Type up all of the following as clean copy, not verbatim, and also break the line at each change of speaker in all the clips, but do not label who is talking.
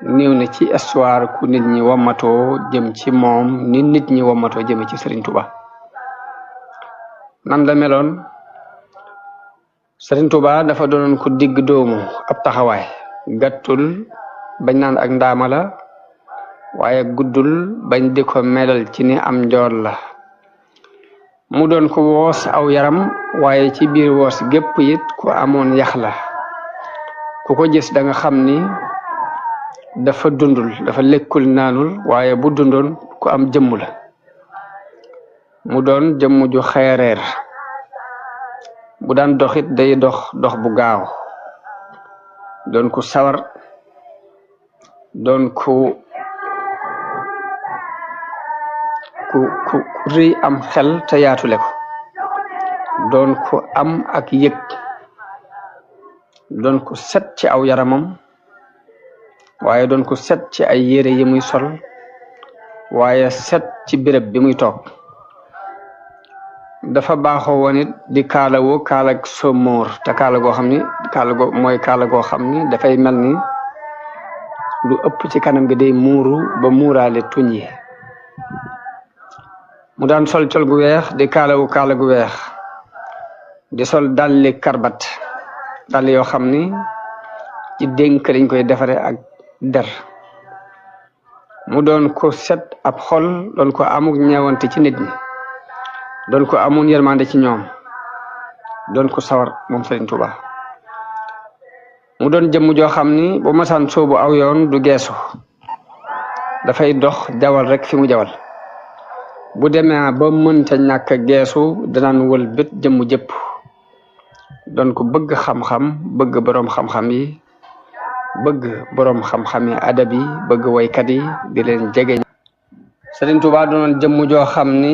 néew na ci histoire ku nit ñi wammatoo jëm ci moom ni nit ñi wammatoo jëme ci Serigne Touba. nan la meloon Serigne Touba dafa doonoon ku digg doomu ab taxawaay gàttul bañ naan ak ndaama la waaye guddul bañ di ko melal ci ni am njool la mu doon ko woos aw yaram waaye ci biir woos gépp it ku amoon yax la ku ko gis da nga xam ni dafa dundul dafa lekkul naanul waaye bu dundoon ku am jëmm la mu doon jëmm ju xeereer bu daan doxit day dox bu gaaw doon ku sawar doon ku rëy am xel te yaatule ko doon ku am ak yëg doon ku set ci aw yaramam waaye doon ku set ci ay yére yi muy sol waaye set ci béréb bi muy toog dafa baaxoo woon it di kaalawu kaalag somóor te kaala goo xam ni kaala goo xam ni dafay mel ni lu ëpp ci kanam gi day muuru ba muuraale tuñ yi mu daan sol col gu weex di kaalawu kaala gu weex di sol dalli karbat dalli yoo xam ni ci dénk lañ koy defare ak der mu doon ko set ab xol doon ko amuk ñeewante ci nit ñi doon ko amoon yërmande ci ñoom doon ko sawar moom Serigne Touba mu doon jëmm joo xam ni bu masaan soobu aw yoon du geesu dafay dox jawal rek fi mu jawal bu demee ba mënta ñàkk geesu danaan wël bét jëmm jëpp doon ko bëgg xam-xam bëgg boroom xam-xam yi bëgg boroom xam-xam yi adab yi bëgg waykat yi di leen jege. Serigne Touba doonoon jëmm joo xam ni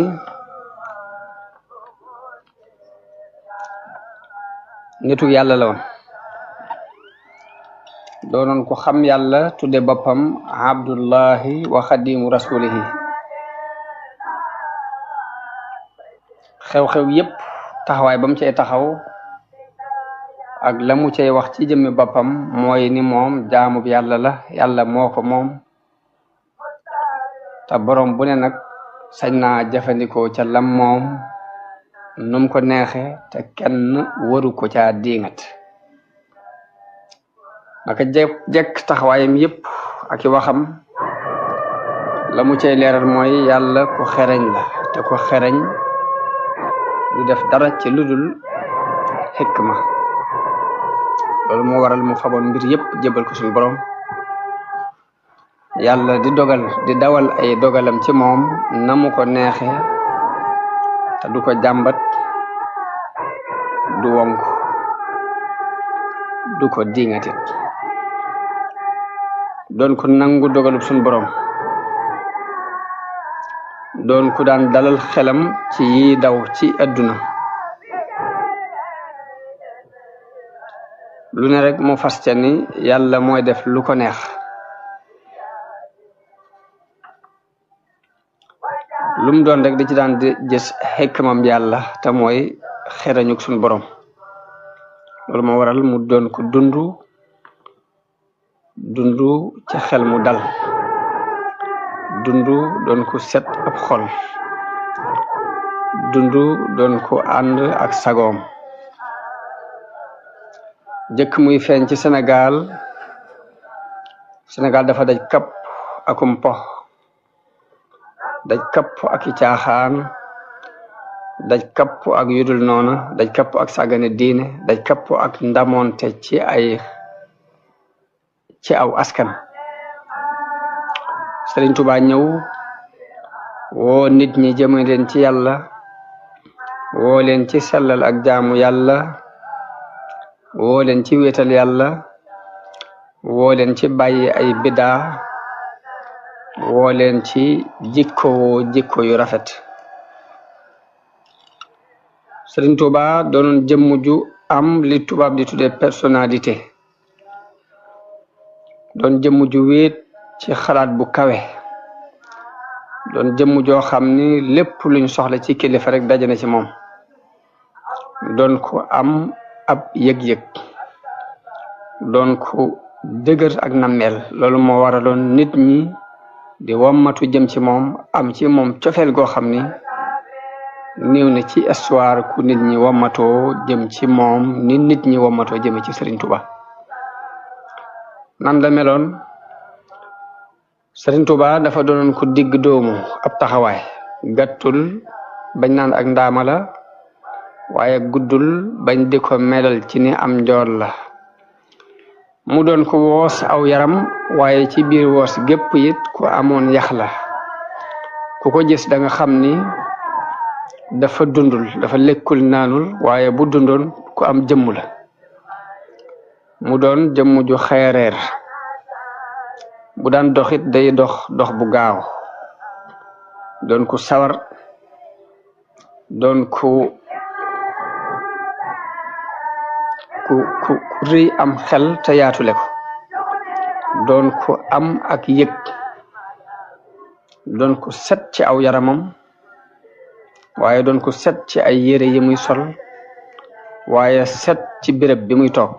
nitu yàlla la woon doonoon ko xam yàlla tudde boppam abdullahi wa xadimu rasulihi xew-xew yépp taxawaay ba mu cay taxaw ak la mu cay wax ci jëmmi boppam mooy ni moom jaamub yàlla la yàlla moo ko moom te borom bu ne nag sañ naa jëfandikoo ca lam moom num ko neexe te kenn waru ko caa diingat naka jekk taxawaayam yépp ak i waxam la mu cay leeral mooy yàlla ku xereñ la te ku xereñ du def dara ci ludul xikma loolu moo waral mu faboon mbir yépp jébal ko suñu borom yàlla di dawal ay dogalam ci moom na mu ko neexe te du ko jàmbat du wonk du ko diŋatit doon ko nangu dogalub suñu borom doon ku daan dalal xelam ci yi daw ci àdduna lu ne rek mu fas ca ni yàlla mooy def lu ko neex lum doon rek di ci daan di gis xikmam yàlla te mooy xerañuk suñu borom loolu moo waral mu doon ko dundu ci xel mu dal doon ko set ab xol doon ko ànd ak sagoom jëkk muy feeñ ci Sénégal dafa daj kapp akum po daj kapp ak i caaxaan daj kapp ak yudul noona daj kapp ak sàggane diine daj kapp ak ndamonte ci aw askan Serigne Touba ñëw woo nit ñi jëme leen ci yàlla woo leen ci sellal ak jaamu yàlla woo leen ci wéetal yàlla woo leen ci bàyyi ay bidaa woo leen ci jikko yu rafet Serigne Touba doonoon jëmm ju am li tubaab di tuddee personnalité doon jëmm ju wéet ci xalaat bu kawe doon jëmm joo xam ni lépp luñ soxla ci kilifa rek daje na ci moom doon ko am ab yëg-yëg doon ko dëgër ak nammeel loolu moo waraloon nit ñi di wommatu jëm ci moom am ci moom cofeel goo xam ni néew na ci histoire ku nit ñi wommatoo jëm ci moom ni nit ñi wommatoo jëme ci Serigne Touba. nan la meloon Serigne Touba dafa doonoon ku digg doomu ab taxawaay gàttul bañ naan ak ndaama la waaye guddul bañ di ko melal ci ni am njool la mu doon ko woos aw yaram waaye ci biir woos gépp it ku amoon yax la ku ko gis da nga xam ni dafa dundul dafa lekkul naanul waaye bu dundoon ku am jëmm la mu doon jëmm ju xeereer bu daan doxit day dox bu gaaw doon ku sawar doon ku rëy am xel te yaatule ko doon ku am ak yëg doon ku set ci aw yaramam waaye doon ku set ci ay yére yi muy sol waaye set ci béréb bi muy toog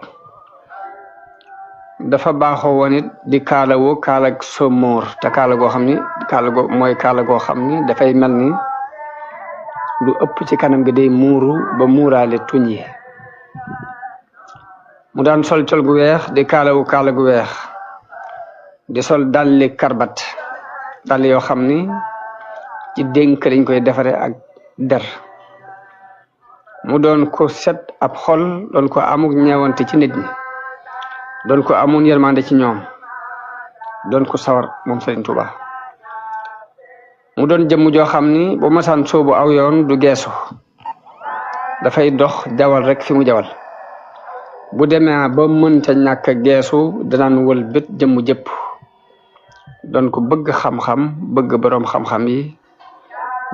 dafa baaxoo woon it di kaalawoo kaalag somóor te kaala goo xam ni kaala goo xam ni dafay mel ni lu ëpp ci kanam gi day muuru ba muuraale tuñ yi mu daan sol col gu weex di kaalawu kaala gu weex di sol dalli karbat dal yoo xam ni ci dénk lañ koy defare ak der mu doon ko set ab xol doon ko amuk ñeewante ci nit ñi doon ko amoon yërmande ci ñoom doon ko sawar moom Serigne Touba mu doon jëmm joo xam ni bu masaan soobu aw yoon du geesu dafay dox jawal rek fi mu jawal bu demee ba mënta ñàkk geesu danaan wël bët jëmm jëpp doon ko bëgg xam-xam bëgg boroom xam-xam yi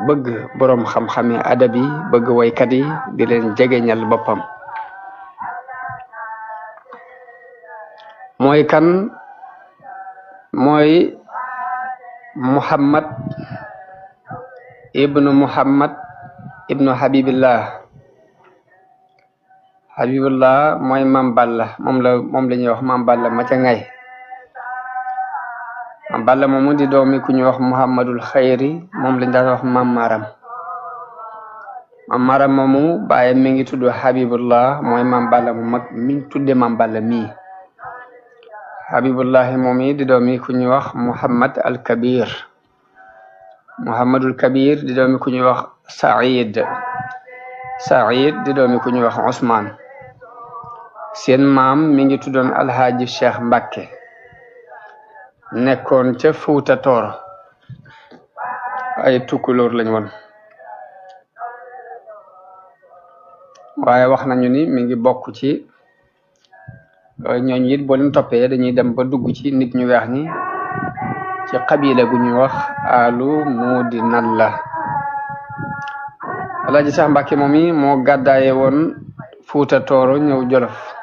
bëgg boroom xam-xam yi adab yi bëgg waykat yi di leen jegeñal boppam mooy kan mooy Muhammad ibnu Habibillah mooy Mam Balla moom la ñuy wax Mam Balla ma ca ngay Mam Balla moomu di doomi ku ñuy wax Muhammadul Xayri moom lañ daan wax Mam Maram moomu bàyyi mi ngi tudd Habibullah mooy Mam Balla mu mag miñ tudde Mam Balla mii Habibullahi moom yi di doomi ku ñuy wax Muhammadul Kabir di doomi ku ñuy wax Saïd di doomi ku ñuy wax Ousmane seen maam mi ngi tuddoon Alhaaji Cheikh Mbacke nekkoon ca Fuuta Tooro ay tukkulóor lañ woon waaye wax nañu ni mi ngi bokk ci ñooñu it boo leen toppee dañuy dem ba dugg ci nit ñu weex ñi ci xabila gu ñuy wax alu muudi nan la Alaaji Cheikh Mbacke moom yi moo gàddaaye woon Fuuta Tooro ñëw Jolof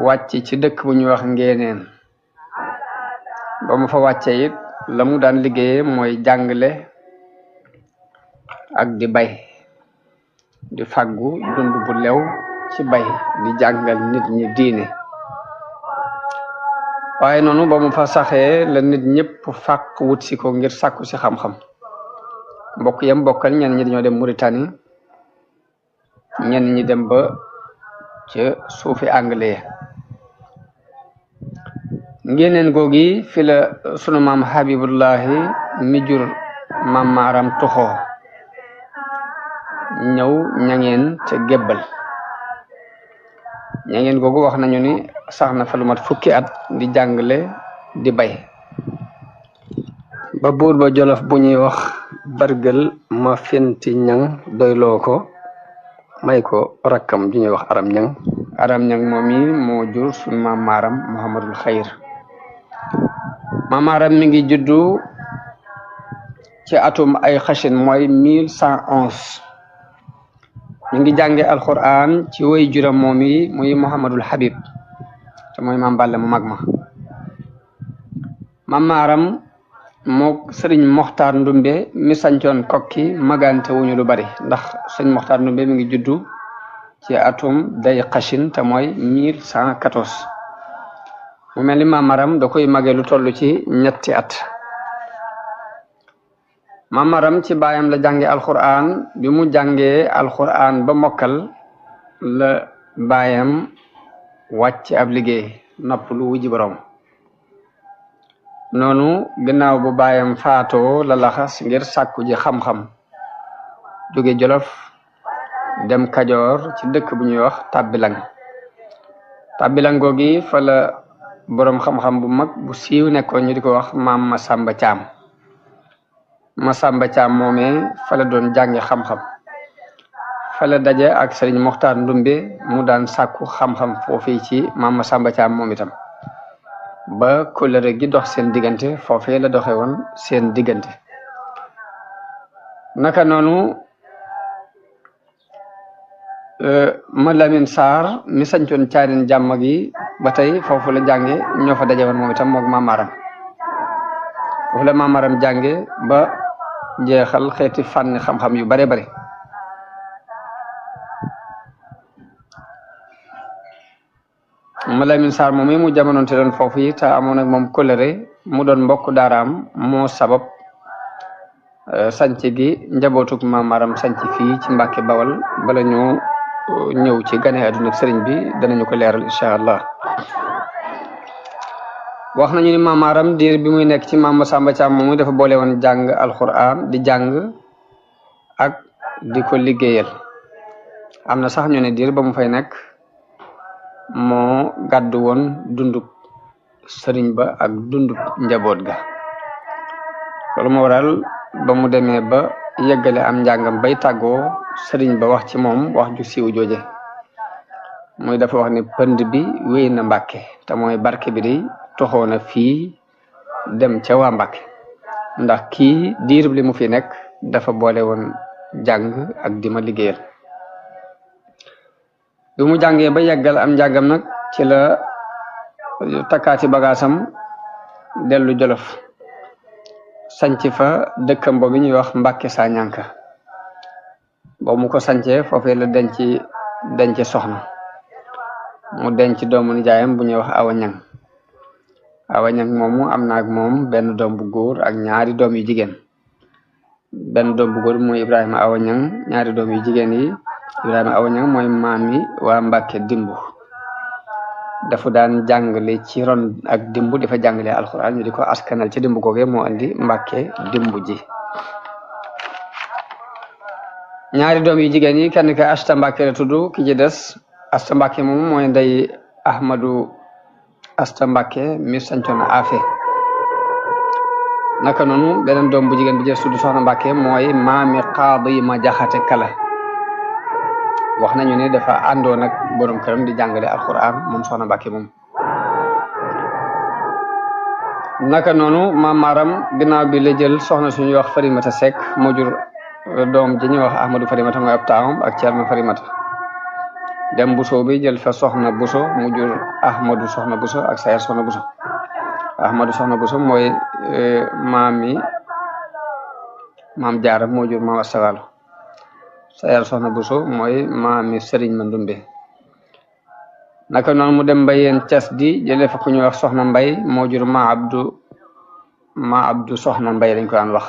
wàcc ci dëkk bu ñuy wax Ngeeneen ba mu fa wàcce it la mu daan liggéeye mooy jàngale ak di bay di fàggu dund bu lew ci bay di jàngal nit ñi diine waaye noonu ba mu fa saxee la nit ñëpp fàq wut si ko ngir sàkku si xam-xam mbokk yam bokkal ñenn ñi dañoo dem Mauritanie ñenn ñi dem ba ca suufi anglais Ngeeneen googi fi la sunu maam Habibullahi mi jur Mam Maram tuxoo ñëw ñangeen ca gébbal ñangeen googu wax nañu ni sax na fa lu mat fukki at di jàngale di bay ba buur ba Jolof bu ñuy wax Bargël ma fenti ñang doyloo ko may ko rakkam ju ñuy wax aram ñang moom yi moo jur sunu maam Maram Muhammadul Xayr Mam Maram mi ngi juddu ci atum ay xashin mooy 1111 mi ngi jànge alquran ci way juram moom yi muy Muhammadul Habib te mooy Mam Balla mu mag ma Mam Maram moo sëriñ Moxtaar Ndumbe mi sancoon kokki magante wuñu lu bari ndax sëriñ Moxtaar Ndumbe mi ngi juddu ci atum day xashin te mooy 1114 mu mel ni mamaram da koy mage lu toll ci ñetti at. mamaram ci baayam la jànge alquran bi mu jàngee alquran ba mokkal la baayam wàcc ab liggéey nopp lu wuji borom. noonu ginnaaw bu baayam faatoo la laxas ngir sàkku ji xam-xam jóge Jolof dem Kajoor ci dëkk bu ñuy wax Tàbbilang googi fa la boroom xam-xam bu mag bu siiw nekkoon ñu di ko wax maam Masamba Caam moomee fa la doon jànge xam-xam fa la daje ak Sëriñ Moxtaar Ndumbe mu daan sàkku xam-xam foofii ci maam Masamba Caam moom itam ba kóllëre gi dox seen diggante foofee la doxe woon seen diggante. naka noonu ma Lamin Saar mi sañcoon Caarin Jàmm gi ba tey foofu la jànge ñoo fa daje woon moom itam moog mamaram foofu la mamaram jànge ba jeexal xeeti fànn xam-xam yu bare bare. ma Lamin Saar moom mu jamonoonte doon foofu yi te amoon ak moom kóllëre mu doon mbokk daaraam moo sabab sanc gi njabootug mamaram sanc fii ci Mbàkke Bawal bala ñu ñëw ci gane àdduna sëriñ bi danañu ko leeral incha allah. wax nañu ni mamaram diir bi muy nekk ci maam Masamba Caam moomu dafa boole woon jàng alquran di jàng ak di ko liggéeyal. am na sax ñu ne diir ba mu fay nekk moo gàddu woon dundub sëriñ ba ak dundub njaboot ga. loolu moo waral ba mu demee ba yeggale am njàngam bay tàggoo sëriñ ba wax ci moom wax ju siiw jooje muy dafa wax ni pënd bi wéy na Mbàkke te mooy barke bi di toxoo na fii dem ca waa Mbàkke ndax kii diirub li mu fi nekk dafa boole woon jàng ak di ma liggéeyal. bi mu jàngee ba yeggal am njàngam nag ci la takkaati bagaasam dellu Jolof sanc fa dëkkam boobu ñuy wax Mbàkke Sañanka boobu mu ko sancee foofee la denc soxna mu denc doomu nijaayam bu ñuy wax Awa Ñang moomu am na ak moom benn doom bu góor ak ñaari doom yu jigéen. benn doom bu góor mooy Ibrahima Awa Ñang ñaari doom yu jigéen yi Ibrahima Awa Ñang mooy maam yi waa Mbàkke Dimbu dafa daan jàngale ci ron ak Dimbu dafa jàngale alxuraan ñu di ko askanal ci Dimbu googee moo andi Mbàkke Dimbu ji. ñaari doom yu jigéen yi kenn ki Asta Mbàkke la tudd ki ci des Asta Mbàkke moom mooy ndey Ahmadu Asta Mbàkke mi sancoon Afe. naka noonu beneen doom bu jigéen bi jël tudd Soxna Mbàkke mooy maami Qaadi ma Jaxate Kala. wax nañu ne dafa àndoon ak borom këram di jàngale alquran moom Soxna Mbàkke moom. naka noonu mamaram ginnaaw bi la jël soxna suñuy wax Farimata Seck moo jur doom ji ñuy wax Ahmadou Farimata mooy ab taawam ak Ceerno Farimata. dem Buso bi jël fa Soxna Buso mu jur Ahmadou Soxna Buso ak Sayar Soxna Buso. Ahmadou Soxna Buso mooy maam Jaara moo jur maam Asta Waalo. Sayar Soxna Buso mooy maami Sëriñ Mandumbe. naka noonu mu dem Mbayeen Cas di jëlee fa ku ñuy wax Soxna Mbay moo jur ma Abdu Soxna Mbay lañ ko daan wax.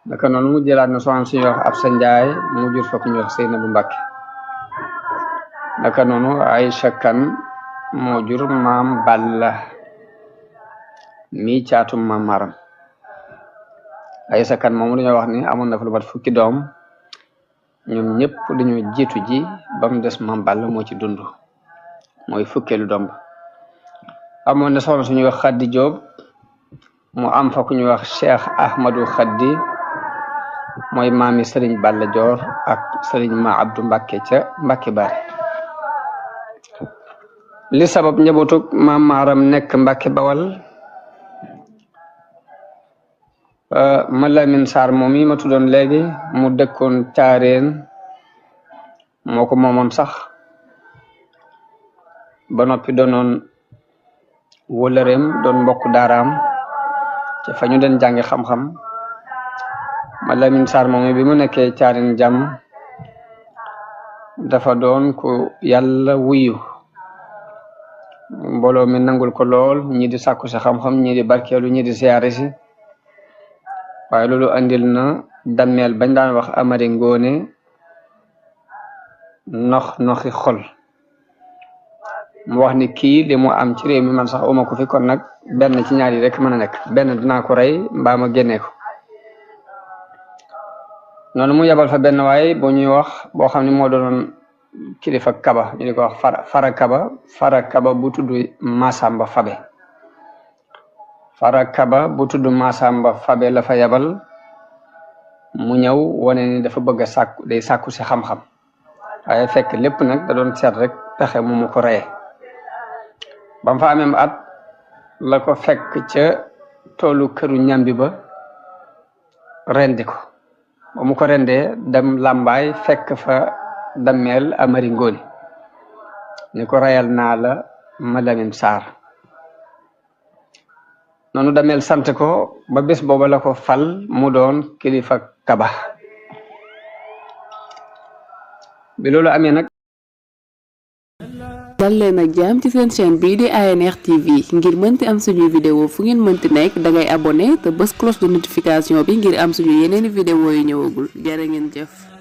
naka noonu mu jëlaat na soxna suñuy wax Absa Njaay mu jur fa ku ñuy wax Seynabu Mbàkke. naka noonu Aysa Kan moo jur maam Balla mi caatum maam Maram. Aysa Kan moom dañoo wax ni amoon na fa lu mat fukki doom ñoom ñëpp dañoo jiitu ji ba mu des maam Balla moo ci dund mooy fukkeelu doom ba. amoon na soxna suñuy wax Xaddi Jóob mu am fa ku ñuy wax Cheikh Ahmadou Xaddi mooy maami Sëriñ Balla Joor ak Sëriñ Ma Abdu Mbàkke ca Mbàkke Bari. li sabab njabootug maam Maaram nekk Mbàkke Bawal ma Lamin Saar moom yi ma tuddoon léegi mu dëkkoon Caareen moo ko moomoon sax ba noppi doonoon wóllëreem doon mbokk daaraam ci fa ñu den jàngi xam-xam. ma Lamin Saar moom bi mu nekkee Caareen jàmm dafa doon ku yàlla wuyu mbooloo mi nangul ko lool ñi di sàkku si xam-xam ñi di barkeelu ñi di siyaare si waaye loolu andil na dammeel bañ daan wax Amari Ngoone noxi xol mu wax ni kii li mu am ci réew mi man sax uma ko fi kon nag benn ci ñaar yi rek mën a nekk benn dinaa ko rey mbaa ma génnee ko noonu mu yebal fa benn waaye bu ñuy wax boo xam ne moo doonoon kilifa kaba ñu di ko wax fara kaba bu tudd Masamba Fabe fara kaba bu tudd Masamba Fabe la fa yebal mu ñëw wane ni dafa bëgg a sàkku day sàkku si xam-xam waaye fekk lépp nag da doon seet rek pexe mu ko reye bam fa amee at la ko fekk ca toolu këru ñambi ba rendi ko ba mu ko rendee dem làmbaay fekk fa dammeel Amari Ngoone ni ko reyal naa la ma Lamin Saar noonu dammeel sant ko ba bés booba la ko fal mu doon kilifa kaba bi loolu amee nag
dal leen ak jàmm ci seen chaîne bii di ANR TV ngir mënti am suñuy vidéo fu ngeen mënti nekk dangay abonné te bës cloche de notification bi ngir am suñu yeneeni vidéo yu ñëwagul jërë ngeen jëf